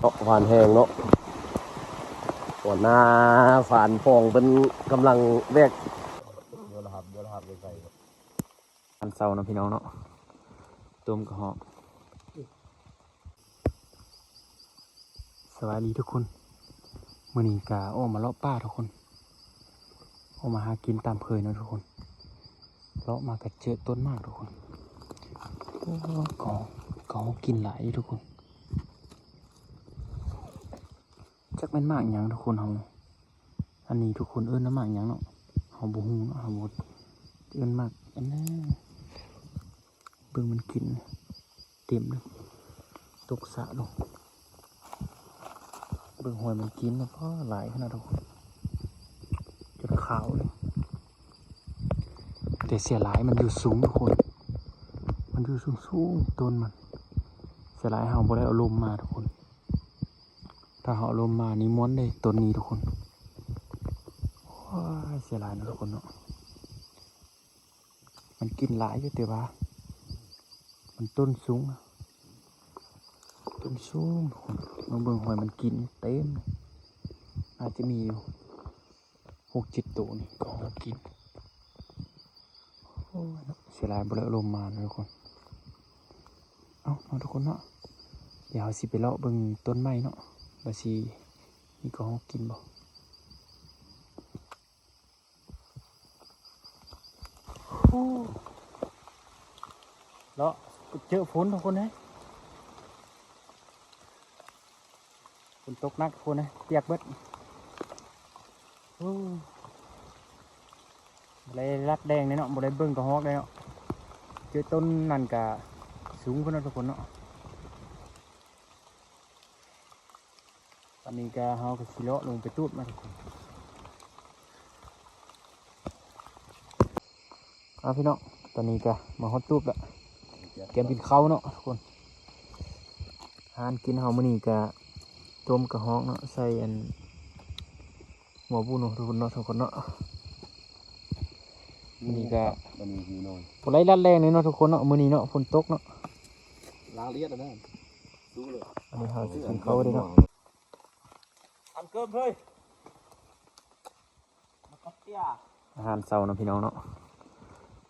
ເນາະ ຫວານແຮງເນາະ ຫົວໜ້າຟານຟອງເພິ່ນກຳລັງແວກ ອາຫານເຊົ້າເນາະພີ່ນ້ອງເນາະ ຕົ້ມກະຮອກ. ສະບາຍດີທຸກຄົນ ມື້ນີ້ກະອອກມາເລາະປ່າທຸກຄົນ ອອກມາຫາກິນຕາມເຄີຍເນາະທຸກຄົນ. ເລາະມາກະເຈີຕົ້ນໝາກທຸກຄົນ ໂອ້ ກະຮອກ ກະຮອກກິນຫຼາຍຢູ່ທຸກຄົນ. ຈັກແມ່ນໝາກຫຍັງທຸກຄົນເຮົາ ອັນນີ້ທຸກຄົນເອີ້ນວ່າໝາກຫຍັງເນາະ ເຮົາບໍ່ຮູ້ເນາະ ເຮົາບໍ່ ເອີ້ນໝາກອັນນັ້ນ. ເບິ່ງມັນກິນເຕັມເລີຍ ຕົກສະລົງ ເບິ່ງຮອຍມັນກິນນະ ພໍຫຼາຍຂະໜາດທຸກຄົນ ຈົນຂາວເລີຍ. ແຕ່ເສຍຫຼາຍມັນຢູ່ສູງທຸກຄົນ ມັນຢູ່ສູງໆ ຕົ້ນມັນ ເສຍຫຼາຍເຮົາບໍ່ໄດ້ເອົາລົມມາທຸກຄົນ. ຖ້າເຮົາເອົາລົມມານີ້ມ່ວນເດ້ຕົ້ນນີ້ທຸກຄົນ. ໂອ້ຍ ເສຍຫຼາຍເນາະທຸກຄົນເນາະ ມັນກິນຫຼາຍຢູ່ ແຕ່ວ່າມັນຕົ້ນສູງ ຕົ້ນສູງທຸກຄົນ. ມາເບິ່ງຮອຍມັນກິນເຕັມ ອາດຈະມີຢູ່ຫົກເຈັດໂຕນີ້ ກະຮອກກິນ. ໂອ້ຍ ເສຍຫຼາຍບໍ່ໄດ້ເອົາລົມມາເນາະທຸກຄົນ. ເອົ້າເນາະທຸກຄົນເນາະ ດຽວເຮົາຊິໄປເລາະເບິ່ງຕົ້ນໃໝ່ເນາະ ວ່າຊິມີກະຮອກກິນບໍ່. ໂອ້ ເລາະເຈີຝົນທຸກຄົນເອີຍ ຝົນຕົກໜັກທຸກຄົນເອີຍ ປຽກເບິດ. ໂອ້ ບໍ່ໄດ້ລັດແດງເລີຍເນາະ ບໍ່ໄດ້ເບິ່ງກະຮອກເລີຍເນາະ ເຈີຕົ້ນນັ້ນກະສູງພຸ້ນເນາະທຸກຄົນເນາະ. ຕອນນີ້ກະເຮົາກະຊິເລາະລົງໄປຕູດມາທຸກຄົນ. ເອົາພີ່ນ້ອງ ຕອນນີ້ກະມາຮອດຕູດລະ ກຽມກິນເຂົ້າເນາະທຸກຄົນ. ອາຫານກິນເຮົາມື້ນີ້ກະຕົ້ມກະຮອກເນາະ ໃສ່ອັນ ຫົວບູເນາະທຸກຄົນເນາະ ທຸກຄົນເນາະ. ມື້ນີ້ກະບໍ່ໄດ້ລັດແລງເລີຍເນາະທຸກຄົນເນາະ ມື້ນີ້ເນາະ ຝົນຕົກເນາະ. ລາວລຽດນະ ດູເລີຍ ອັນນີ້ເຮົາຊິກິນເຂົ້າເດ້ເນາະ. ອາຫານເຊົ້າເນາະພີ່ນ້ອງເນາະ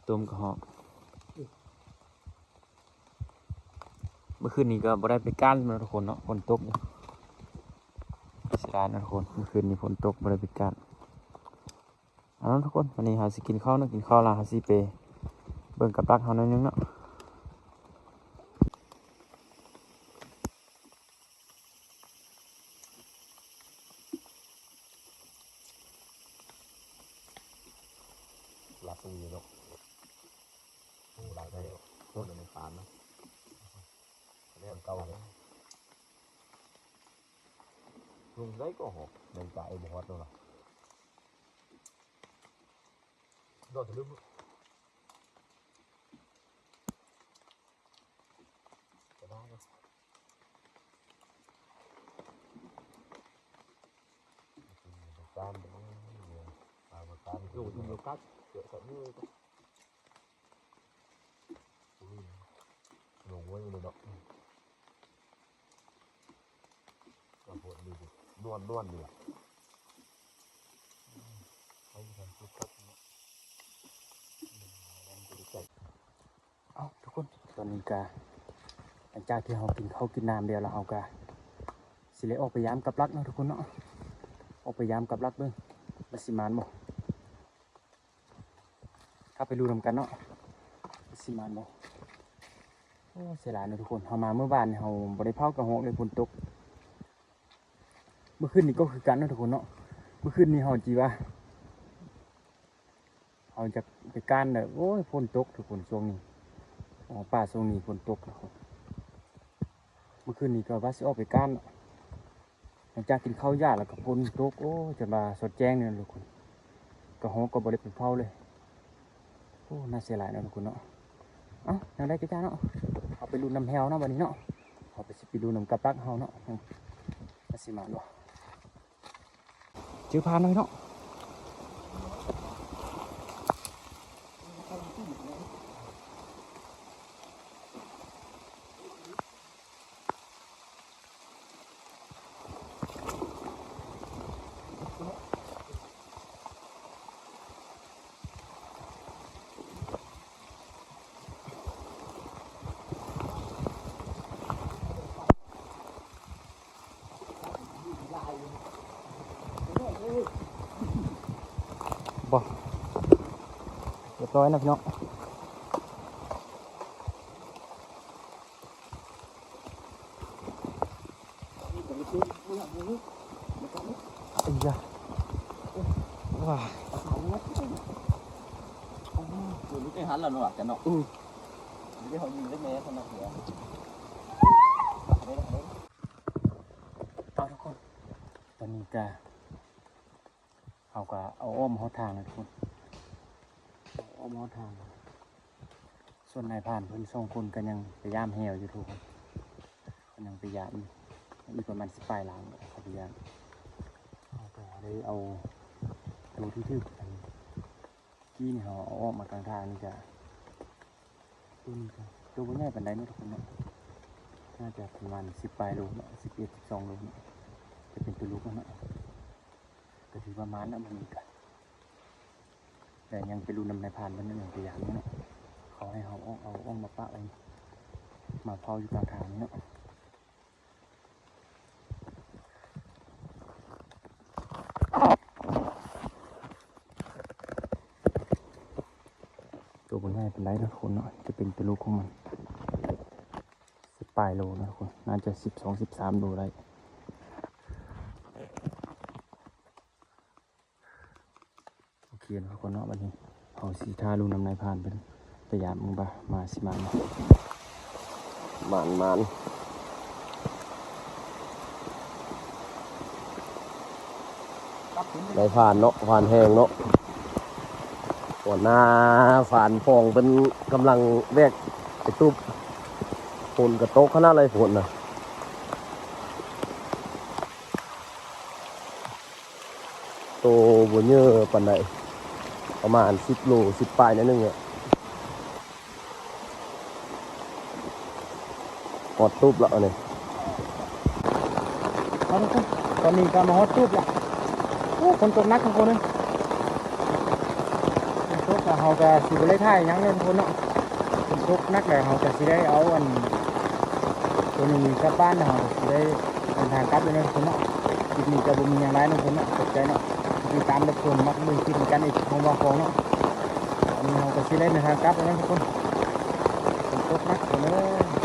ຕົ້ມກະຮອກ. ມື້ຄືນນີ້ກະບໍ່ໄດ້ໄປກ້ານເນາະທຸກຄົນເນາະ ຝົນຕົກຢູ່ ເສຍດາຍເນາະທຸກຄົນ ມື້ຄືນນີ້ຝົນຕົກບໍ່ໄດ້ໄປກ້ານ. ເອົາເນາະທຸກຄົນ ວັນນີ້ເຮົາຊິກິນເຂົ້າເນາະ ກິນເຂົ້າແລ້ວເຮົາຊິໄປເບິ່ງກັບດັກເຮົາໜ້ອຍໜຶ່ງເນາະ. ລັດຕົງນີ້ເນາະ ໂອ້ ຫຼາຍແທ້ ໂຄດໃນຄານເນາະ ແລ້ວເກົ່າເນາະ ລົງໄດ້ກໍຮອດ ໃນກາຍບໍ່ຮອດແລ້ວລະ ດອກທະລຸ ກະໄດ້ເນາະ ການເນາະ ປາກະການ ໂອ້ ຢູ່ກັບເຈາະສະມື ໂອ້ຍ ລົງໄວ້ເລີຍເນາະ ກະໂພດນີ້ ນວນໆ ນີ້ລະ ເອົາ ທຸກຄົນ ຕອນນີ້ກະ ຫຼັງຈາກທີ່ເຮົາກິນເຂົ້າກິນນ້ຳແລ້ວ ແລ້ວເຮົາກະຊິໄດ້ອອກໄປຢາມກັບດັກເນາະທຸກຄົນເນາະ ອອກໄປຢາມກັບດັກເບິ່ງວ່າຊິໝານບໍ່ ເຮົາໄປລຸ້ນນຳກັນເນາະ ຊິໝານບໍ່. ໂອ້ ເສຍດາຍເນາະທຸກຄົນ ເຮົາມາມື້ວານນີ້ເຮົາບໍ່ໄດ້ເຜົາກະຮອກເລີຍ ຝົນຕົກ. ມື້ຄືນນີ້ກໍຄືກັນເນາະທຸກຄົນເນາະ ມື້ຄືນນີ້ເຮົາຈິວ່າ ເຮົາຈະໄປກ້ານເດີ ໂອ້ຍ ຝົນຕົກທຸກຄົນ ຊ່ວງນີ້ ອໍ ປ່າຊ່ວງນີ້ຝົນຕົກທຸກຄົນ. ມື້ຄືນນີ້ກໍວ່າຊິອອກໄປກ້ານ ຫຼັງຈາກກິນເຂົ້າຢາແລ້ວກໍຝົນຕົກ ໂອ້ ຈົນວ່າສອດແຈ້ງນີ້ທຸກຄົນ ກະຮອກກໍບໍ່ໄດ້ໄປເຜົາເລີຍ. ໂອ້ ໜ້າເສຍດາຍເນາະທຸກຄົນເນາະ. ເອົ້າ ແນວໃດກໍຢ່າເນາະ ເຮົາໄປລຸ້ນນຳແຮວເນາະ ບັດນີ້ເນາະ ເຮົາໄປ ຊິໄປລຸ້ນນຳກັບດັກເຮົາເນາະ ວ່າຊິໝານບໍ່. ຈື່ຜ່ານໜ້ອຍເນາະ. ร้อยนะพี่น้อง ไอ้ยะ ว้า ໂອ້ໂຫ ໄປຫັນແລ້ວເນາະ ອາຈານເນາະ ອືມ ໄດ້ເຮົາຍິງໄດ້ແມ່ຊັ້ນນະ ເອົາທຸກຄົນ ຕອນນີ້ກະ ເຮົາກະເອົາອ້ອມຮອດທາງແລ້ວທຸກຄົນ ເອົາອ້ອມຮອດທາງ. ສ່ວນນາຍພານເພິ່ນສອງຄົນກະຍັງໄປຢາມແຮ້ວຢູ່ທຸກຄົນ ເຂົາຍັງໄປຢາມ ອີກປະມານສິບປາຍຫຼັງເຂົາໄປຢາມ. ເຮົາກະໄດ້ເອົາໂຕທີ່ຖືກອັນກີ້ນີ້ ເຮົາເອົາອອກມາກາງທາງນີ້ກະ ໂຕນີ້ກະໂຕບໍ່ໃຫຍ່ປານໃດເນາະທຸກຄົນເນາະ ໜ້າຈະປະມານສິບປາຍໂລເນາະ ສິບເອັດ ສິບສອງໂລເນາະ ຈະເປັນໂຕລູກເນາະ ກະຖືວ່າໝານລະມື້ນີ້ກະ ແຕ່ຍັງໄປລຸ້ນນຳນາຍພານເພິ່ນ ຍັງໄປຢາມຢູ່ເນາະ ເຂົາໃຫ້ເຮົາອອກ ເອົາອອກມາປະໄວ້ ມາເຝົ້າຢູ່ກາງທາງນີ້ເນາະ. ໂຕບໍ່ໃຫຍ່ປານໃດເນາະທຸກຄົນເນາະ ຈະເປັນໂຕລູກຂອງມັນ ສິບປາຍໂລເນາະທຸກຄົນ ໜ້າຈະສິບສອງ ສິບສາມໂລໄດ້. ໂອເຄເນາະທຸກຄົນເນາະ ບັດນີ້ເຮົາຊິຖ້າລຸ້ນນຳນາຍພານເພິ່ນ ໄປຢາມເບິ່ງວ່າມາຊິມາບໍ່ ໝານ ໝານ. ນາຍພານເນາະ ພານແຮງເນາະ ຫົວໜ້າພານພອງເພິ່ນກຳລັງແບກໄປຕູບ ຝົນກະຕົກຂະໜາດໃດ ຝົນນະ. ໂຕບໍ່ເຍີະປານໃດ ປະມານສິບໂລ ສິບປາຍໜ້ອຍໜຶ່ງແຫຼະ. ຮອດຕູບແລ້ວອັນນີ້ ເອົາທຸກຄົນ ຕອນນີ້ກະມາຮອດຕູບແລ້ວ. ໂອ້ ຝົນຕົກໜັກທຸກຄົນເອີຍ ຝົນຕົກ ເຮົາກະຊິບໍ່ໄດ້ຖ່າຍຫຍັງເລີຍທຸກຄົນເນາະ ຝົນຕົກໜັກແລ້ວ ເຮົາກະຊິໄດ້ເອົາອັນ ໂຕນີ້ກັບບ້ານ ເຮົາກະຊິໄດ້ ເດີນທາງກັບແລ້ວເນາະທຸກຄົນເນາະ. ຄລິບນີ້ກະບໍ່ມີຫຍັງຫຼາຍເນາະທຸກຄົນເນາະ ຂອບໃຈເນາະ ທີ່ຕິດຕາມຮັບຊົມ ມັກເບິ່ງຄລິບນຳກັນອີກ ຂອງບ່າວຟອງເນາະ. ຕອນນີ້ເຮົາກະຊິໄດ້ເດີນທາງກັບແລ້ວເນາະທຸກຄົນ ຝົນຕົກໜັກເດີ.